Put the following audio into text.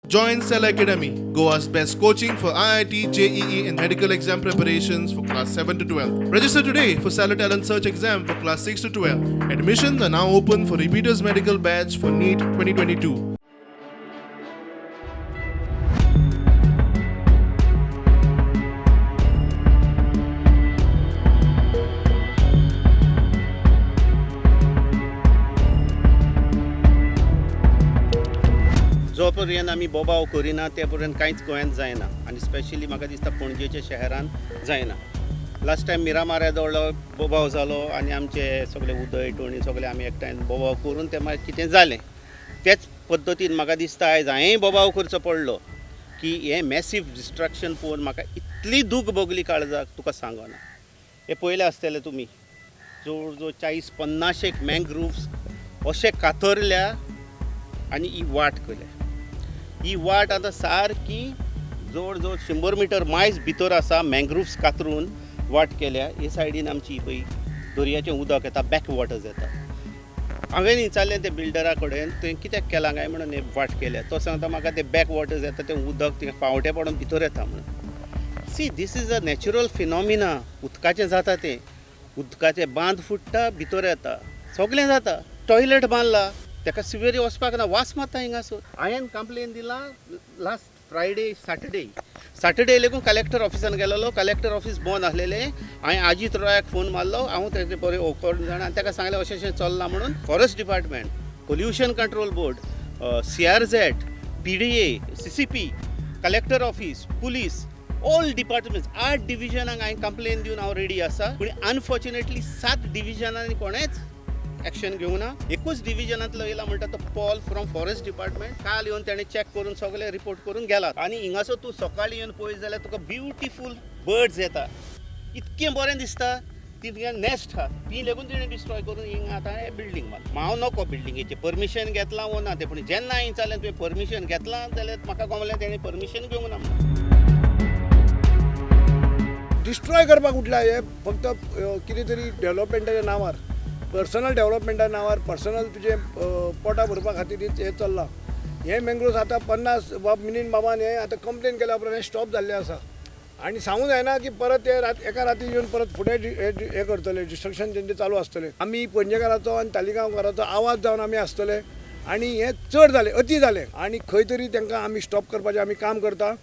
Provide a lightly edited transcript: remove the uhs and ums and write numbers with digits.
Join Cell Academy, Goa's best coaching for IIT, JEE, and medical exam preparations for class 7 to 12. Register today for Stellar Talent Search exam for class 6 to 12. Admissions are now open for repeaters medical batch for NEET 2022. जो पर्यंत आमी बोबाव करिना ते पर्यंत कांयच गोंयांत जायना आनी स्पेशली म्हाका दिसता पणजेच्या शहरांत जायना. लास्ट टायम मिरामार येदो बोबाव जालो आनी आमचे सगळे उदय टोणी सगळे आमी एकठांय बोबाव करून ते मागीर कितें जालें. तेच पद्दतीन म्हाका दिसता आयज हांवेंय बोबाव करचो पडलो की हें मॅसीव डिस्ट्रक्शन पळोवन म्हाका इतली दूख भोगली काळजाक, तुका सांगना. हें पळयलें आसतलें तुमी, जवळ जवळ 40-50 एक मँग्रुव्स अशे कातरल्या आनी ही वाट केल्या. ही वाट आतां सारकी जवळ जवळ 100 मिटर मायज भितर आसा. मँग्रुव्स कातरून वाट केल्या. हे सायडीन आमची ही पळय दर्याचें उदक येता, बॅक वॉटर्स येता. हांवें विचारलें ते बिल्डरा कडेन, तुवें कित्याक केलां काय म्हणून हे वाट केल्या? तो सांगता म्हाका ते बॅक वॉटर्स येता, तें उदक थिंगा फावटे पडून भितर येता म्हणून. See, this is a natural phenomena. उदकाचें जाता तें, उदकाचें बांद फुट्टा, भितर येता, सगळें जाता. टॉयलेट बांदला, ताका सिवेरी वचपाक ना, वास मारता हिंगासर. हांवें कंप्लेन दिला लास्ट फ्रायडे, सॅटर्डे. सॅटर्डे लेगून कलेक्टर ऑफिसान गेलेलो, कलेक्टर ऑफिस बंद आसलेलें. हांवें आजीत रॉयाक फोन मारलो, हांव तेजे बरें करून जाणा, आनी ताका सांगलें अशें अशें चल्लां म्हणून. Forest department, pollution control board, CRZ, PDA, CCP, collector office, police, all departments, आठ डिविजनांक हांवें कंप्लेन दिवन हांव रेडी आसा. पूण अनफॉर्च्युनेटली 7 डिविजनांनी कोणेंच एक्शन घेवंक ना. एकूच डिविजनांतलो येयला म्हणटा तो पॉल फ्रॉम फॉरेस्ट डिपार्टमेंट. काल येवन तेणें चॅक करून सगळे रिपोर्ट करून गेला. आनी हिंगासर तूं सकाळीं येवन पळयत जाल्यार तुका ब्युटिफूल बर्ड्स येता, इतकें बरें दिसता. ती तुगे नॅस्ट आहा, ती लेगून तिणें डिस्ट्रॉय करून हिंगा आतां हें बिल्डींग बांदला. हांव नको बिल्डिंगेचें परमिशन घेतलां वो ना तें, पूण जेन्ना हांवें विचारलें तुवें परमिशन घेतलां जाल्यार म्हाका कळलें तेणें परमिशन घेवंक ना म्हणून. डिस्ट्रॉय करपाक उठला हे फक्त कितें तरी डेवलपमेंटाच्या नांवार, पर्सनल डेवलपमेंटा नांवार, पर्सनल तुजें पोटा भरपा खातीर हें चल्लां. हे मँग्रोव्स आतां 50 बाब मिनीन बाबान हे आतां कंप्लेन केल्या उपरांत हें स्टॉप जाल्लें आसा. आनी सांगूं जायना की परत ते रात एका राती येवन परत फुडें हें करतले, डिस्ट्रक्शन तेंचें चालू आसतलें. आमी पणजेकाराचो आनी तालिगांवकाराचो आवाज जावन आमी आसतले. आनी हें चड जालें, अती जालें, आनी खंय तरी तांकां आमी स्टॉप करपाचें आमी काम करता.